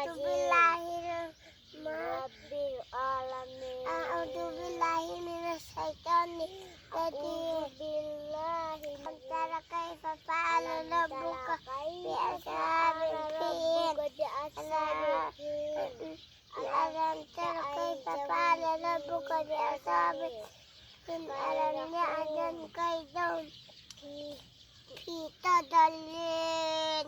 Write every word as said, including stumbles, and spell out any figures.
أعوذ بالله من الشيطان الرجيم. أعوذ بالله من الشيطان الرجيم. ألم تر كيف فعل ربك بأصحاب الفيل؟ ألم تر كيف فعل ربك بأصحاب الفيل؟ ألم يجعل كيدهم في تضليل.